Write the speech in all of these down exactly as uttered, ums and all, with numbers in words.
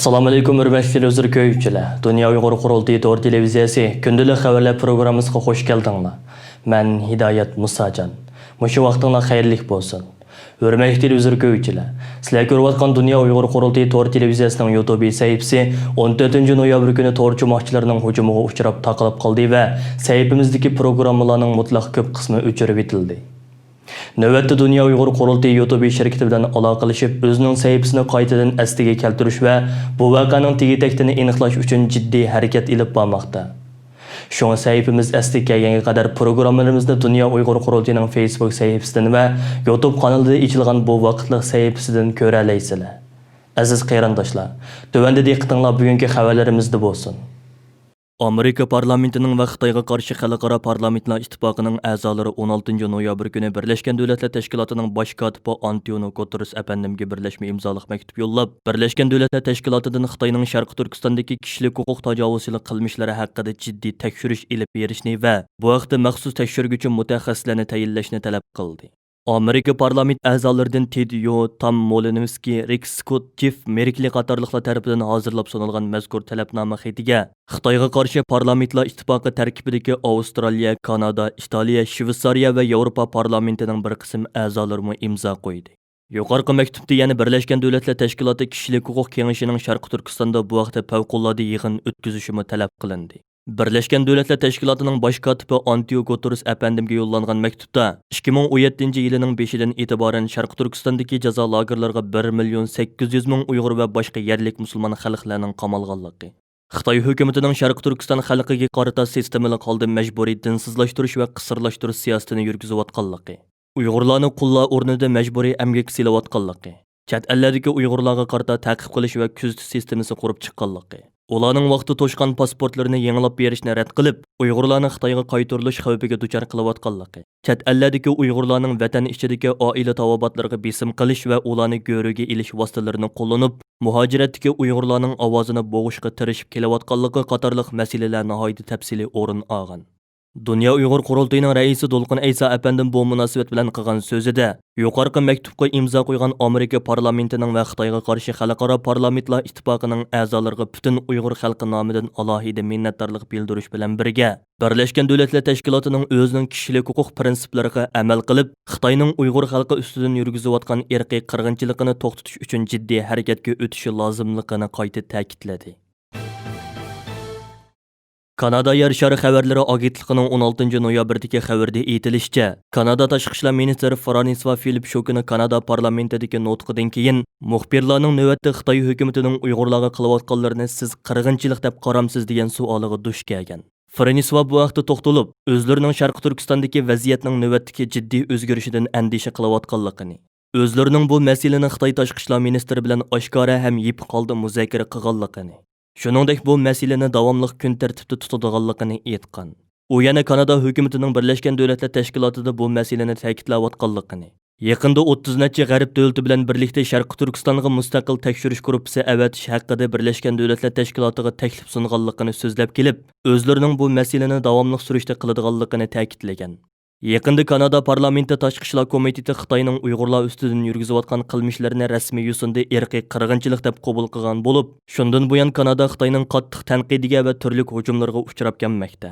ئەسسالامۇئەلەيكۇم، ھۆرمەتلىك تېلېۋىزور كۆرگۈچىلەر! دۇنيا ئۇيغۇر قۇرۇلتىيى تور تېلېۋىزىيەسى كۈندىلىك خەۋەرلەر پروگراممىسىغا خۇش كەلدىڭلار. مەن ھىدايەت مۇساجان. مۇشۇ ۋاقتىڭلار خەيرلىك بولسۇن. ھۆرمەتلىك تېلېۋىزور كۆرگۈچىلەر، سىلەر كۆرۈۋاتقان دۇنيا ئۇيغۇر قۇرۇلتىيى تور تېلېۋىزىيەسىنىڭ يۇتۇب سەھىپىسى ئون تۆتىنچى نويابىر كۈنى تورچۇ ماخچىلىرىنىڭ ھۇجۇمىغا ئۇچراپ تاقىلىپ قالدى ۋە سەھىپىمىزدىكى پروگراممىلارنىڭ مۇتلەق كۆپ قىسمى ئۆچۈرۈۋېتىلدى. نۆۋەتتە دۇنيا ئۇيغۇر قۇرۇلتىيى يۇتۇب شىركىتى بىلەن ئالاقىلىشىپ، ئۆزىنىڭ سەھىپىسىنى قايتىدىن ئەسلىگە كەلتۈرۈش ۋە بۇ ۋەقەنىڭ تېگى-تەكتىنى ئېنىقلاش ئۈچۈن جىددىي ھەرىكەت ئېلىپ بارماقتا. شۇڭا سەھىپىمىز ئەسلىگە كەلگەنگە قەدەر پروگراممىلىرىمىزنى دۇنيا ئۇيغۇر قۇرۇلتىيىنىڭ فېيسبۇك سەھىپىسىدىن ۋە يۇتۇب قانىلىدا ئېچىلغان بۇ ۋاقىتلىق سەھىپىسىدىن كۆرەلەيسىلەر. ئەزىز قېرىنداشلار، تۆۋەندە دىققىتىڭلار بۈگۈنكى خەۋەرلىرىمىزدە بولسۇن. ئامېرىكا پارلامېنتىنىڭ ۋە خىتايغا قارشى خەلقئارا پارلامېنتلار ئىتتىپاقىنىڭ ئەزالىرى ئون ئالتىنچى نويابىر كۈنى بىرلەشكەن دۆلەتلەر تەشكىلاتىنىڭ باش كاتىپى ئانتونىو گۇتېررېس ئەپەندىمگە بىرلەشمە ئىمزالىق مەكتۇپ يوللاپ، بىرلەشكەن دۆلەتلەر تەشكىلاتىدىن خىتاينىڭ شەرقىي تۈركىستاندىكى كىشىلىك ھوقۇق تاجاۋۇزچىلىق قىلمىشلىرى ھەققىدە جىددىي تەكشۈرۈش ئېلىپ بېرىشنى ۋە بۇ ھەقتە مەخسۇس تەكشۈرگۈچى مۇتەخەسسىسلەرنى تەيىنلەشنى تەلەپ قىلدى. ئامېرىكا پارلامېنت ئەزالىرىدىن تېد يو، تام مولىنېۋسكىي، رىك سكوت، جېف مېركلى قاتارلىقلار تەرىپىدىن ھازىرلاپ سۇنۇلغان مەزكۇر تەلەپنامە خېتىگە خىتايغا قارشى پارلامېنتلار ئىتتىپاقى تەركىبىدىكى ئاۋسترالىيە، كانادا، ئىتالىيە، شۋېتسارىيە ۋە ياۋروپا پارلامېنتىنىڭ بىر قىسىم ئەزالىرىمۇ ئىمزا قويدى. يۇقىرىقى مەكتۇپتا يەنە بىرلەشكەن دۆلەتلەر تەشكىلاتى كىشىلىك ھوقۇق كېڭىشىنىڭ شەرقىي تۈركىستاندا بۇ ھەقتە پەۋقۇلئاددە يىغىن ئۆتكۈزۈشىمۇ تەلەپ قىلىندى. بىرلەشكەن دۆلەتلەر تەشكىلاتىنىڭ باش كاتىپى ئانتونىو گۇتېررېس ئەپەندىمگە يوللانغان مەكتۇپتا، ئىككى مىڭ ئون يەتتىنچى يىلىنىڭ بېشىدىن ئېتىبارەن شەرقىي تۈركىستاندىكى جازا لاگېرلىرىغا بىر مىليون سەككىز يۈز مىڭ ئۇيغۇر ۋە باشقا يەرلىك مۇسۇلمان خەلقلەرنىڭ قامالغانلىقى، خىتاي ھۆكۈمىتىنىڭ شەرقىي تۈركىستان خەلقىگە قارىتا سىستېمىلىق ھالدا مەجبۇرىي دىنسىزلاشتۇرۇش ۋە قىسىرلاشتۇرۇش سىياسىتىنى يۈرگۈزۈۋاتقانلىقى، ئۇيغۇرلارنى قۇللار ئورنىدا مەجبۇرىي ئەمگەككە سېلىۋاتقانلىقى، چەت ئەللەردىكى ئۇيغۇرلارغا قارىتا تەقىب قىلىش ۋە كۆزىتىش سىستېمىسى قۇرۇپ چىققانلىقى، ئۇلارنىڭ ۋاقتى توشقان پاسپورتلىرىنى يېڭىلاپ بېرىشنى رەت قىلىپ، ئۇيغۇرلارنى خىتايغا قايتۇرۇلۇش خەۋپىگە دۇچار قىلىۋاتقانلىقى، چەت ئەللەردىكى ئۇيغۇرلارنىڭ ۋەتەن ئىچىدىكى ئائىلە تاۋابىئاتلىرىغا بېسىم قىلىش ۋە ئۇلارنى گۆرۈگە ئېلىش ۋاسىتىلىرىنى قوللىنىپ، مۇھاجىرەتتىكى ئۇيغۇرلارنىڭ ئاۋازىنى بوغۇشقا تىرىشىپ كېلىۋاتقانلىقى قاتارلىق مەسىلىلەر ناھايىتى تەپسىلىي ئورۇن ئالغان. دۇنيا ئۇيغۇر قۇرۇلتىيىنىڭ رەئىسى دولقۇن ئەيسا ئەپەندىم بۇ مۇناسىۋەت بىلەن قىلغان سۆزىدە، يۇقىرىقى مەكتۇپقا ئىمزا قويغان ئامېرىكا پارلامېنتىنىڭ ۋە خىتايغا قارشى خەلقئارا پارلامېنتلار ئىتتىپاقىنىڭ ئەزالىرىغا پۈتۈن ئۇيغۇر خەلقى نامىدىن ئالاھىدە مىننەتدارلىق بىلدۈرۈش بىلەن بىرگە، بىرلەشكەن دۆلەتلەر تەشكىلاتىنىڭ ئۆزىنىڭ كىشىلىك ھوقۇق پىرىنسىپلىرىغا ئەمەل قىلىپ، خىتاينىڭ ئۇيغۇر خەلقى ئۈستىدىن يۈرگۈزۈۋاتقان ئىرقىي قىرغىنچىلىقىنى توختىتىش ئۈچۈن جىددىي ھەرىكەتكە ئۆتۈشى لازىملىقىنى قايتا تەكىتلىدى. كانادا يەر شارى خەۋەرلىرى ئاگېنتلىقىنىڭ ئون ئالتىنچى نويابىردىكى خەۋىرىدە ئېيتىلىشىچە، كانادا تاشقى ئىشلار مىنىستىرى فرانسىسۋا فىلىپ شوكىنى كانادا پارلامېنتىدىكى نۇتقىدىن كېيىن، مۇخبىرلارنىڭ نۆۋەتتە خىتاي ھۆكۈمىتىنىڭ ئۇيغۇرلارغا قىلىۋاتقانلىرىنى سىز قىرغىنچىلىق دەپ قارامسىز دېگەن سوئالىغا دۇچ كەلگەن. فرانسىسۋا بۇ ھەقتە توختىلىپ، ئۆزلىرىنىڭ شەرقىي تۈركىستاندىكى ۋەزىيەتنىڭ نۆۋەتتىكى جىددىي ئۆزگىرىشىدىن ئەندىشە قىلىۋاتقانلىقىنى، ئۆزلىرىنىڭ بۇ مەسىلىنى خىتاي تاشقى ئىشلار مىنىستىرى بىلەن ئاشكارا ھەم يېپىق ھالدا مۇزاكىرە قىلغانلىقىنى، شۇنىڭدەك بۇ مەسىلىنى داۋاملىق كۈن تەرتىپتە تۇتىدىغانلىقىنى ئېيتقان. ئۇ يەنە كانادا ھۆكۈمىتىنىڭ بىرلەشكەن دۆلەتلەر تەشكىلاتىدا بۇ مەسىلىنى تەكىتلەۋاتقانلىقىنى، يېقىندا ئوتتۇز نەچچە غەرب دۆلىتى بىلەن بىرلىكتە شەرقىي تۈركىستانغا مۇستەقىل تەكشۈرۈش گۇرۇپپىسى ئەۋەتىش ھەققىدە بىرلەشكەن دۆلەتلەر تەشكىلاتىغا تەكلىپ سۇنغانلىقىنى سۆزلەپ كېلىپ، ئۆزلىرىنىڭ بۇ مەسىلىنى داۋاملىق سۈرۈشتە قىلىدىغانلىقىنى تەكىتلىگەن. يېقىندا كانادا پارلامېنتى تاشقى ئىشلار كومىتېتى خىتاينىڭ ئۇيغۇرلار ئۈستىدىن يۈرگۈزۈۋاتقان قىلمىشلىرىنى رەسمىي يوسۇندا ئىرقىي قىرغىنچىلىق دەپ قوبۇل قىلغان بولۇپ، شۇندىن بۇيان كانادا خىتاينىڭ قاتتىق تەنقىدىگە ۋە تۈرلۈك ھۇجۇملىرىغا ئۇچراپ كەلمەكتە.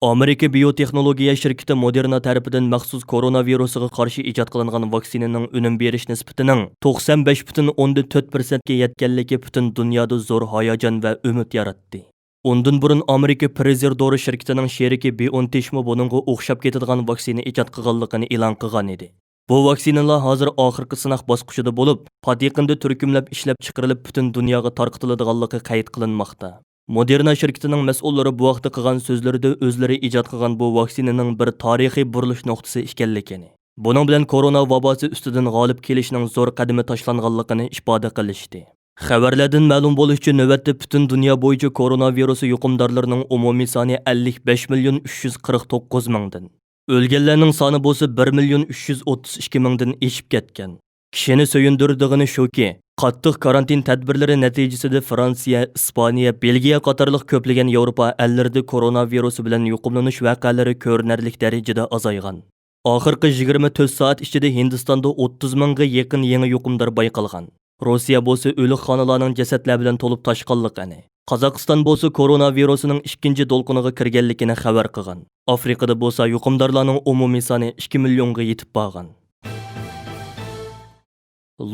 ئامېرىكا بىيوتېخنولوگىيە شىركىتى مودېرنا تەرىپىدىن مەخسۇس كورونا ۋىرۇسىغا قارشى ئىجاد قىلىنغان ۋاكسىنىنىڭ ئۈنۈم بېرىش نىسبىتىنىڭ توقسان بەش پۈتۈن ئوندىن تۆت پىرسەنتكە يەتكەنلىكى پۈتۈن دۇنيادا زور ھاياجان ۋە ئۈمىد ياراتتى. ئۇندىن بۇرۇن ئامېرىكا پىرېزېر دورا شىركىتىنىڭ شېرىكى بىئونتېشمۇ بۇنىڭغا ئوخشاپ كېتىدىغان ۋاكسىنا ئىجاد قىلغانلىقىنى ئېلان قىلغان ئىدى. بۇ ۋاكسىنىلار ھازىر ئاخىرقى سىناق باسقۇچىدا بولۇپ، پات يېقىندا تۈركۈملەپ ئىشلەپ چىقىرىلىپ، پۈتۈن دۇنياغا تارقىتىلىدىغانلىقى قەيت قىلىنماقتا. مودېرنا شىركىتىنىڭ مەسئۇللىرى بۇ ھەقتە قىلغان سۆزلىرىدە ئۆزلىرى ئىجاد قىلغان بۇ ۋاكسىنىنىڭ بىر تارىخىي بۇرۇلۇش نۇقتىسى ئىكەنلىكىنى، بۇنىڭ بىلەن كورونا ۋاباسى ئۈستىدىن غالىب كېلىشنىڭ زور قەدىمى تاشلانغانلىقىنى ئىپادە قىلىشتى. خەۋەرلەردىن مەلۇم بولۇشىچە، نۆۋەتتە پۈتۈن دۇنيا بويىچە كورونا ۋىرۇسى يۇقۇمدارلىرىنىڭ ئومۇمىي سانى ئەللىك بەش مىليون ئۈچ يۈز قىرىق توققۇز مىڭدىن، ئۆلگەنلەرنىڭ سانى بولسا بىر مىليون ئۈچ يۈز ئوتتۇز ئىككى مىڭدىن ئېشىپ كەتكەن. كىشىنى سۆيۈندۈرىدىغىنى شۇكى، قاتتىق كارانتىن تەدبىرلىرى نەتىجىسىدە فرانسىيە، ئىسپانىيە، بېلگىيە قاتارلىق كۆپلىگەن ياۋروپا ئەللىرىدە كورونا ۋىرۇسى بىلەن يۇقۇملىنىش ۋەقەلىرى كۆرۈنەرلىك دەرىجىدە ئازايغان. ئاخىرقى يىگىرمە تۆت سائەت ئىچىدە ھىندىستاندا ئوتتۇز مىڭغا يېقىن يېڭى يۇقۇمدار بايقالغان. روسىيە بولسا ئۆلۈخانىلارنىڭ جەسەتلەر بىلەن تولۇپ تاشقانلىقىنى، قازاقىستان بولسا كورونا ۋىرۇسىنىڭ ئىككىنچى دولقۇنىغا كىرگەنلىكىنى خەۋەر قىلغان. ئافرىقىدا بولسا يۇقۇمدارلارنىڭ ئومۇمىي سانى ئىككى مىليونغا يېتىپ بارغان.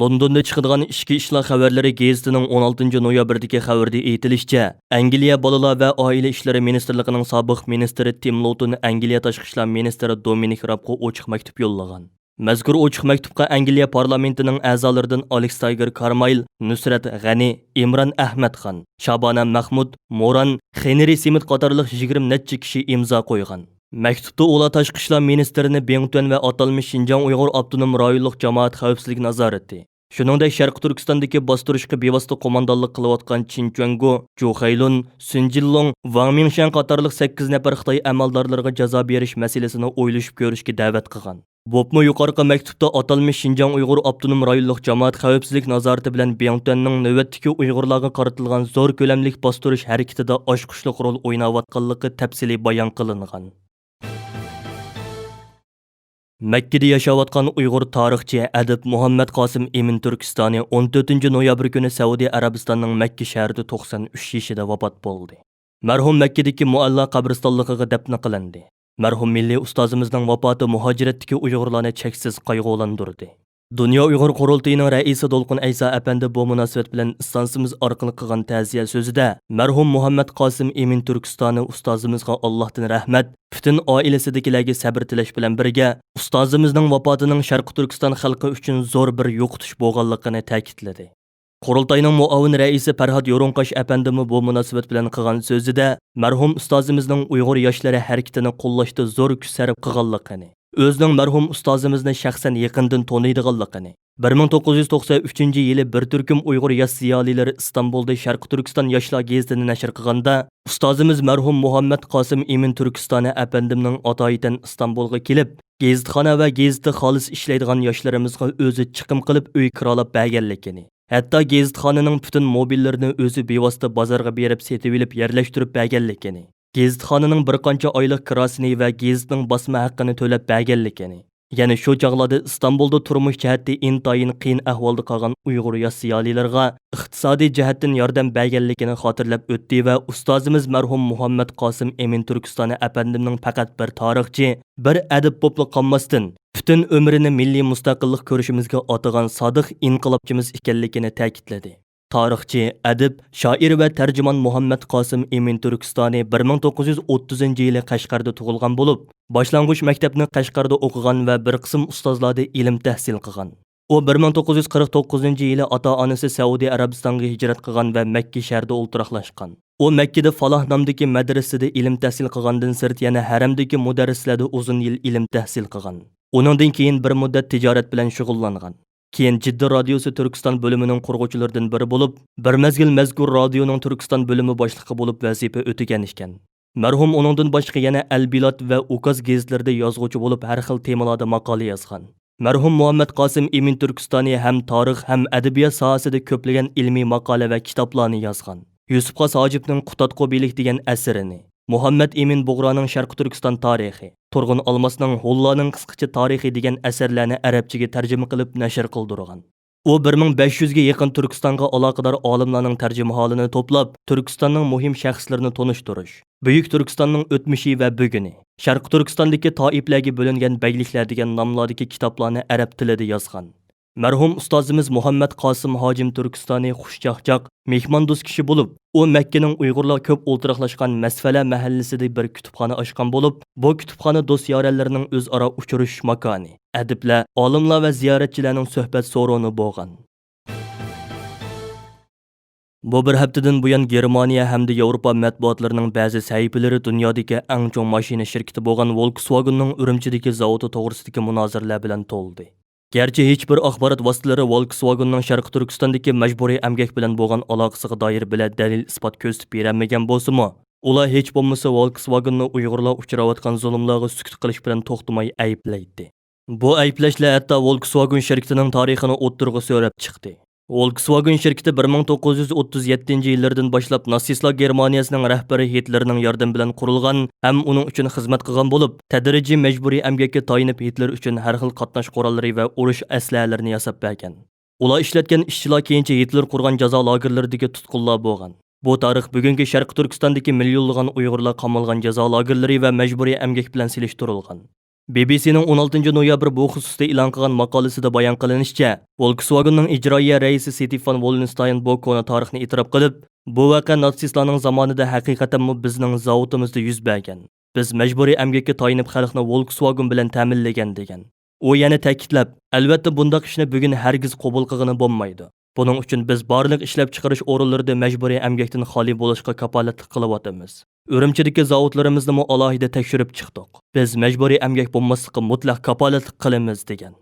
لوندوندا چىقىدىغان ئىچكى ئىشلار خەۋەرلىرى گېزىتىنىڭ ئون ئالتىنچى نويابىردىكى خەۋىرىدە ئېيتىلىشىچە، ئەنگلىيە بالىلار ۋە ئائىلە ئىشلىرى مىنىستىرلىقىنىڭ سابىق مىنىستىرى تىم لوتون ئەنگلىيە تاشقى ئىشلار مىنىستىرى دومىنىك رابقا ئوچۇق مەكتۇپ يوللىغان. مەزكۇر ئوچۇق مەكتۇپقا ئەنگلىيە پارلامېنتىنىڭ ئەزالىرىدىن ئالېكس تايگېر كارمايل، نۇسرەت غەنى، ئىمران ئەھمەتخان، شابانە مەخمۇت، موران، خېنرى سىمىت قاتارلىق يىگىرمە نەچچە كىشى ئىمزا قويغان. مەكتۇپتا ئۇلار تاشقى ئىشلار مىنىستىرىنى بىڭتۈەن ۋە ئاتالمىش شىنجاڭ ئۇيغۇر ئاپتونوم رايونلۇق جامائەت خەۋپسىزلىك نازارىتى، شۇنىڭدەك شەرقىي تۈركىستاندىكى باستۇرۇشقا بىۋاسىتە قوماندانلىق قىلىۋاتقان چىن چۈەنگو، جۇ خەيلۇن، سۈن جىنلۇڭ، ۋاڭ مىڭشياڭ قاتارلىق سەككىز نەپەر خىتاي ئەمەلدارلىرىغا جازا بېرىش مەسىلىسىنى ئويلىشىپ كۆرۈشكە دەۋەت قىلغان. بولۇپمۇ يۇقىرىقى مەكتۇپتا ئاتالمىش شىنجاڭ ئۇيغۇر ئاپتونوم رايونلۇق جامائەت خەۋپسىزلىك نازارىتى بىلەن بىڭتۈەننىڭ نۆۋەتتىكى ئۇيغۇرلارغا قارىتىلغان زور كۆلەملىك باستۇرۇش ھەرىكىتىدە ئاچقۇچلۇق رول ئويناۋاتقانلىقى تەپسىلىي بايان قىلىنغان. مەككىدە ياشاۋاتقان ئۇيغۇر تارىخچى، ئەدىب مۇھەممەد قاسىم ئىمىن تۈركىستانى ئون تۆتىنچى نويابىر كۈنى سەئۇدى ئەرەبىستاننىڭ مەككە شەھىرىدە توقسان ئۈچ يېشىدا ۋاپات بولدى. مەرھۇم مەككىدىكى مۇئەللا قەبرىستانلىقىغا دەپنە قىلىندى. مەرھۇم مىللىي ئۇستازىمىزنىڭ ۋاپاتى مۇھاجىرەتتىكى ئۇيغۇرلارنى چەكسىز قايغۇلاندۇردى. دۇنيا ئۇيغۇر قۇرۇلتىيىنىڭ رەئىسى دولقۇن ئەيسا ئەپەندى بۇ مۇناسىۋەت بىلەن ئىستانسىمىز ئارقىلىق قىلغان تەزىيە سۆزىدە، مەرھۇم مۇھەممەد قاسىم ئىمىن تۈركىستانى ئۇستازىمىزغا ئاللاھتىن رەھمەت، پۈتۈن ئائىلىسىدىكىلەرگە سەبرى تىلەش بىلەن بىرگە، ئۇستازىمىزنىڭ ۋاپاتىنىڭ شەرقىي تۈركىستان خەلقى ئۈچۈن زور بىر يوقىتىش بولغانلىقىنى تەكىتلىدى. قۇرۇلتاينىڭ مۇئاۋىن رەئىسى پەرھات يورۇنقاش ئەپەندىمۇ بۇ مۇناسىۋەت بىلەن قىلغان سۆزىدە، مەرھۇم ئۇستازىمىزنىڭ ئۇيغۇر ياشلىرى ھەرىكىتىنى قوللاشتا زور كۈچ سەرپ قىلغانلىقىنى، ئۆزىنىڭ مەرھۇم ئۇستازىمىزنى شەخسەن يېقىندىن تونۇيدىغانلىقىنى، بىر مىڭ توققۇز يۈز توقسەن ئۈچىنچى يىلى بىر تۈركۈم ئۇيغۇر ياش زىيالىيلىرى ئىستانبۇلدا شەرقىي تۈركىستان ياشلار گېزىتىنى نەشر قىلغاندا، ئۇستازىمىز مەرھۇم مۇھەممەد قاسىم ئىمىن تۈركىستانى ئەپەندىمنىڭ ئاتايىتەن ئىستانبۇلغا كېلىپ، گېزىتخانا ۋە گېزىتتە خالىس ئىشلەيدىغان ياشلىرىمىزغا ئۆزى چىقىم قىلىپ ئۆي كىرالاپ بەرگەنلىكىنى، ھەتتا گېزىتخانىنىڭ پۈتۈن موبىللىرىنى ئۆزى بىۋاسىتە بازارغا بېرىپ سېتىۋېلىپ يەرلەشتۈرۈپ بەرگەنلىكىنى، گېزىتخانىنىڭ بىر قانچە ئايلىق كىراسىنى ۋە گېزىتنىڭ باسما ھەققىنى تۆلەپ بەرگەنلىكىنى، يەنە شۇ چاغلاردا ئىستانبۇلدا تۇرمۇش جەھەتتە ئىنتايىن قىيىن ئەھۋالدا قالغان ئۇيغۇر ياش زىيالىيلىرىغا ئىقتىسادىي جەھەتتىن ياردەم بەرگەنلىكىنى خاتىرىلەپ ئۆتتى ۋە ئۇستازىمىز مەرھۇم مۇھەممەد قاسىم ئىمىن تۈركىستانى ئەپەندىمنىڭ پەقەت بىر تارىخچى، بىر ئەدىب بوپلا قالماستىن، پۈتۈن ئۆمرىنى مىللىي مۇستەقىللىق كۈرىشىمىزگە ئاتىغان سادىق ئىنقىلابچىمىز ئىكەنلىكىنى تەكىتلىدى. تارىخچى، ئەدىب، شائىر ۋە تەرجىمان مۇھەممەد قاسىم ئىمىن تۈركىستانى بىر مىڭ توققۇز يۈز ئوتتۇزىنچى يىلى قەشقەردە تۇغۇلغان بولۇپ، باشلانغۇچ مەكتەپنى قەشقەردە ئوقۇغان ۋە بىر قىسىم ئۇستازلاردا ئىلىم تەھسىل قىلغان. ئۇ بىر مىڭ توققۇز يۈز قىرىق توققۇزىنچى يىلى ئاتا-ئانىسى سەئۇدى ئەرەبىستانغا ھىجرەت قىلغان ۋە مەككە شەھىرىدە ئولتۇراقلاشقان. ئۇ مەككىدە فالاھ نامدىكى مەدرىسىدە ئىلىم تەھسىل قىلغاندىن سىرت، يەنە ھەرەمدىكى مۇدەررىسلەردە ئۇزۇن يىل ئىلىم تەھسىل قىلغان. ئۇنىڭدىن كېيىن بىر مۇددەت تىجارەت بىلەن شۇغۇللانغان. كېيىن جىددە رادىيوسى تۈركىستان بۆلۈمىنىڭ قۇرغۇچىلىرىدىن بىرى بولۇپ، بىر مەزگىل مەزكۇر رادىيونىڭ تۈركىستان بۆلۈمى باشلىقى بولۇپ ۋەزىپە ئۆتىگەن ئىكەن. مەرھۇم ئۇنىڭدىن باشقا يەنە ئەل بىلاد ۋە ئۇكاز گېزىتلىرىدە يازغۇچى بولۇپ، ھەر خىل تېمىلاردا ماقالە يازغان. مەرھۇم مۇھەممەد قاسىم ئىمىن تۈركىستانى ھەم تارىخ، ھەم ئەدەبىيات ساھەسىدە كۆپلىگەن ئىلمىي ماقالە ۋە كىتابلارنى يازغان. يۈسۈپ خاس ھاجىپنىڭ قۇتادغۇ بىلىك دېگەن ئەسىرىنى، مۇھەممەد ئىمىن بۇغرانىڭ شەرقىي تۈركىستان تارىخى، تۇرغۇن ئالماسنىڭ ھۇللانىڭ قىسقىچە تارىخى دېگەن ئەسەرلەرنى ئەرەبچىگە تەرجىمە قىلىپ نەشر قىلدۇرغان. ئۇ بىر مىڭ بەش يۈزگە يېقىن تۈركىستانغا ئالاقىدار ئالىملارنىڭ تەرجىمىھالىنى توپلاپ، تۈركىستاننىڭ مۇھىم شەخسلىرىنى تونۇشتۇرۇش، بۈيۈك تۈركىستاننىڭ ئۆتمۈشى ۋە بۈگۈنى، شەرقىي تۈركىستاندىكى تائىپىلەرگە بۆلۈنگەن بەگلىكلەر دېگەن ناملاردىكى كىتابلارنى ئەرەب تىلىدا يازغان. مەرھۇم ئۇستازىمىز مۇھەممەد قاسىم ھاجىم تۈركىستانى خۇشچاقچاق، مېھماندوست كىشى بولۇپ، ئۇ مەككىنىڭ ئۇيغۇرلار كۆپ ئولتۇراقلاشقان مەسفەلە مەھەللىسىدە بىر كۇتۇپخانا ئاچقان بولۇپ، بۇ كۇتۇپخانا دوست-يارەنلىرىنىڭ ئۆزئارا ئۇچرىشىش ماكانى، ئەدىبلەر، ئالىملار ۋە زىيارەتچىلەرنىڭ سۆھبەت سورۇنى بولغان. بۇ بىر ھەپتىدىن بۇيان گېرمانىيە ھەمدە ياۋروپا مەتبۇئاتلىرىنىڭ بەزى سەھىپىلىرى دۇنيادىكى ئەڭ چوڭ ماشىنا شىركىتى بولغان ۋولكسۋاگېننىڭ ئۈرۈمچىدىكى زاۋۇتى توغرىسىدىكى مۇنازىرىلەر بىلەن تولدى. گەرچە ھېچبىر ئاخبارات ۋاسىتىلىرى ۋولكسۋاگېننىڭ شەرقىي تۈركىستاندىكى مەجبۇرىي ئەمگەك بىلەن بولغان ئالاقىسىغا دائىر بىلەر دەلىل-ئىسپات كۆرسىتىپ بېرەلمىگەن بولسىمۇ، ئۇلار ھېچ بولمىسا ۋولكسۋاگېننى ئۇيغۇرلار ئۇچراۋاتقان زۇلۇملارغا سۈكۈت قىلىش بىلەن توختىماي ئەيىبلەيتتى. بۇ ئەيىبلەشلەر ھەتتا ۋولكسۋاگېن شىركىتىنىڭ تارىخىنى ئوتتۇرىغا سۆرەپ چىقتى. ۋولكسۋاگېن شىركىتى بىر مىڭ توققۇز يۈز ئوتتۇز يەتتىنچى يىللىرىدىن باشلاپ ناتسىستلار گېرمانىيەسىنىڭ رەھبىرى ھىتلېرنىڭ ياردىمى بىلەن قۇرۇلغان ھەم ئۇنىڭ ئۈچۈن خىزمەت قىلغان بولۇپ، تەدرىجىي مەجبۇرىي ئەمگەككە تايىنىپ ھىتلېر ئۈچۈن ھەر خىل قاتناش قوراللىرى ۋە ئۇرۇش ئەسلىھەلىرىنى ياساپ بەرگەن. ئۇلار ئىشلەتكەن ئىشچىلار كېيىنچە گىتلېر قۇرغان جازا لاگېرلىرىدىكى تۇتقۇنلار بولغان. بۇ تارىخ بۈگۈنكى شەرقىي تۈركىستاندىكى مىليونلىغان ئۇيغۇرلار قامالغان جازا لاگېرلىرى ۋە مەجبۇرىي ئەمگەك بىلەن سېلىشتۇرۇلغان. بى بى سىنىڭ ئون ئالتىنچى نويابىر بۇ خۇسۇستا ئېلان قىلغان ماقالىسىدە بايان قىلىنىشىچە، ۋولكسۋاگېننىڭ ئىجرائىيە رەئىسى ستېفان ۋوللېنستاين بۇ كونا تارىخنى ئېتىراپ قىلىپ، بۇ ۋەقە ناتسىستلارنىڭ زامانىدا ھەقىقەتەنمۇ بىزنىڭ زاۋۇتىمىزدا يۈز بەرگەن. بىز مەجبۇرىي ئەمگەككە تايىنىپ خەلقنى ۋولكسۋاگېن بىلەن تەمىنلىگەن، دېگەن. ئۇ يەنە تەكىتلەپ، ئەلۋەتتە بۇنداق ئىشنى بۈگۈن ھەرگىز قوبۇل قىلغىلى بولمايدۇ. بۇنىڭ ئۈچۈن بىز بارلىق ئىشلەپچىقىرىش ئورۇنلىرىدا مەجبۇرىي ئەمگەكتىن خالىي بولۇشقا كاپالەتلىك قىلىۋاتىمىز. ئۈرۈمچىدىكى زاۋۇتلىرىمىزنىمۇ ئالاھىدە تەكشۈرۈپ چىقتۇق. بىز مەجبۇرىي ئەمگەك بولماسلىققا مۇتلەق كاپالەتلىك قىلىمىز، دېگەن.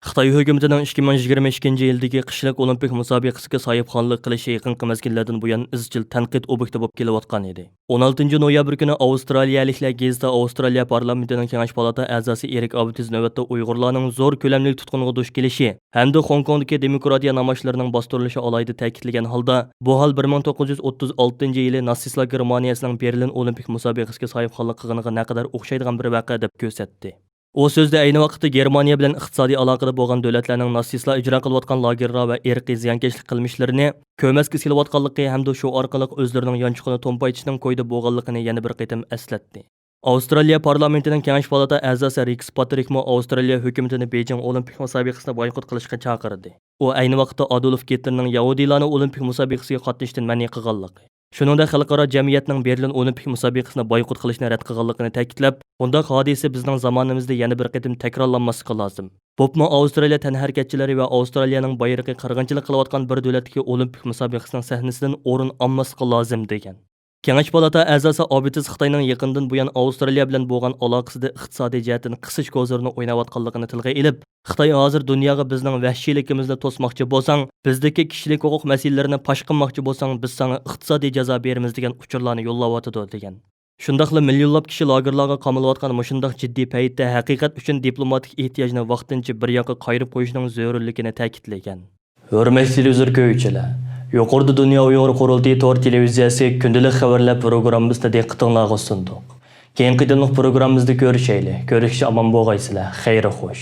خىتاي ھۆكۈمىتىنىڭ ئىككى مىڭ يىگىرمە ئىككىنچى يىلدىكى قىشلىق ئولىمپىك مۇسابىقىسىگە ساھىبخانلىق قىلىشى يېقىنقى مەزگىللەردىن بۇيان ئىزچىل تەنقىد ئوبيېكتى بولۇپ كېلىۋاتقان ئىدى. ئون ئالتىنچى نويابىر كۈنى ئاۋسترالىيەلىكلەر گېزىتى ئاۋسترالىيە پارلامېنتىنىڭ كېڭەش پالاتا ئەزاسى ئېرىك ئابىتىز نۆۋەتتە ئۇيغۇرلارنىڭ زور كۆلەملىك تۇتقۇنغا دۇچ كېلىشى ھەمدە خوڭكوڭدىكى دېموكراتىيە نامايىشلىرىنىڭ باستۇرۇلۇشى ئالاھىدە تەكىتلىگەن ھالدا، بۇ ھال بىر مىڭ توققۇز يۈز ئوتتۇز ئالتىنچى يىلى ناتسىستلار گېرمانىيەسىنىڭ بېرلىن ئولىمپىك مۇسابىقىسىگە ساھىبخانلىق قىلغىنىغا نەقەدەر ئوخشايدىغان بىر ۋەقە دەپ كۆرسەتتى. ئۇ سۆزىدە ئەينى ۋاقىتتا گېرمانىيە بىلەن ئىقتىسادىي ئالاقىدە بولغان دۆلەتلەرنىڭ ناتسىستلار ئىجرا قىلىۋاتقان لاگېرلار ۋە ئىرقىي زىيانكەشلىك قىلمىشلىرىنى كۆرمەسكە سېلىۋاتقانلىقى ھەمدە شۇ ئارقىلىق ئۆزلىرىنىڭ يانچۇقىنى تومپايتىشنىڭ كويىدا بولغانلىقىنى يەنە بىر قېتىم ئەسلەتتى. ئاۋسترالىيە پارلامېنتىنىڭ كېڭەش پالاتا ئەزاسى رىكس پاترىكمۇ ئاۋسترالىيە ھۆكۈمىتىنى بېيجىڭ ئولىمپىك مۇسابىقىسىنى بايقۇت قىلىشقا چاقىردى. ئۇ ئەينى ۋاقىتتا ئادولف گىتلېرنىڭ يەھۇدىيلارنى ئولىمپىك مۇسابىقىسىگە قاتنىشىشتىن مەنئى قىلغانلىقى، شۇنىڭدەك خەلقئارا جەمئىيەتنىڭ بېرلىن ئولىمپىك مۇسابىقىسىنى بايقۇت قىلىشنى رەت قىلغانلىقىنى تەكىتلەپ، بۇنداق ھادىسە بىزنىڭ زامانىمىزدا يەنە بىر قېتىم تەكرارلانماسلىقى لازىم. بولۇپمۇ ئاۋسترالىيە تەنھەرىكەتچىلىرى ۋە ئاۋسترالىيەنىڭ بايرىقى قىرغىنچىلىق قىلىۋاتقان بىر دۆلەتتىكى ئولىمپىك مۇسابىقىسىنىڭ سەھنىسىدىن ئورۇن ئالماسلىقى لازىم، دېگەن. كېڭەش پالاتا ئەزاسى ئابىتىس خىتاينىڭ يېقىندىن بۇيان ئاۋسترالىيە بىلەن بولغان ئالاقىسىدا ئىقتىسادىي جەھەتتىن قىسىش گوزىرىنى ئويناۋاتقانلىقىنى تىلغا ئېلىپ، خىتاي ھازىر دۇنياغا بىزنىڭ ۋەھشىيلىكىمىزنى توسماقچى بولساڭ، بىزدىكى كىشىلىك ھوقۇق مەسىلىلىرىنى پاش قىلماقچى بولساڭ، بىز ساڭا ئىقتىسادىي جازا بېرىمىز دېگەن ئۇچۇرلارنى يوللاۋاتىدۇ، دېگەن. شۇنداقلا مىليونلاپ كىشى لاگېرلارغا قامىلىۋاتقان مۇشۇنداق جىددىي پەيتتە ھەقىقەت ئۈچۈن دىپلوماتىك ئېھتىياجنى ۋاقتىنچە بىر ياققا قايرىپ قويۇشنىڭ زۆرۈرلۈكىنى تەكىتلىگەن. ھۆرمەتلىك تېلېۋىزور كۆرگۈچىلەر، يۇقىرىدا دۇنيا ئۇيغۇر قۇرۇلتىيى تور تېلېۋىزىيەسى كۈندىلىك خەۋەرلەر پروگراممىسىنى دىققىتىڭلارغا سۇندۇق. كېيىنكى قېتىملىق پروگراممىمىزدا كۆرۈشەيلى. كۆرۈشكىچە ئامان بولغايسىلەر. خەير خوش.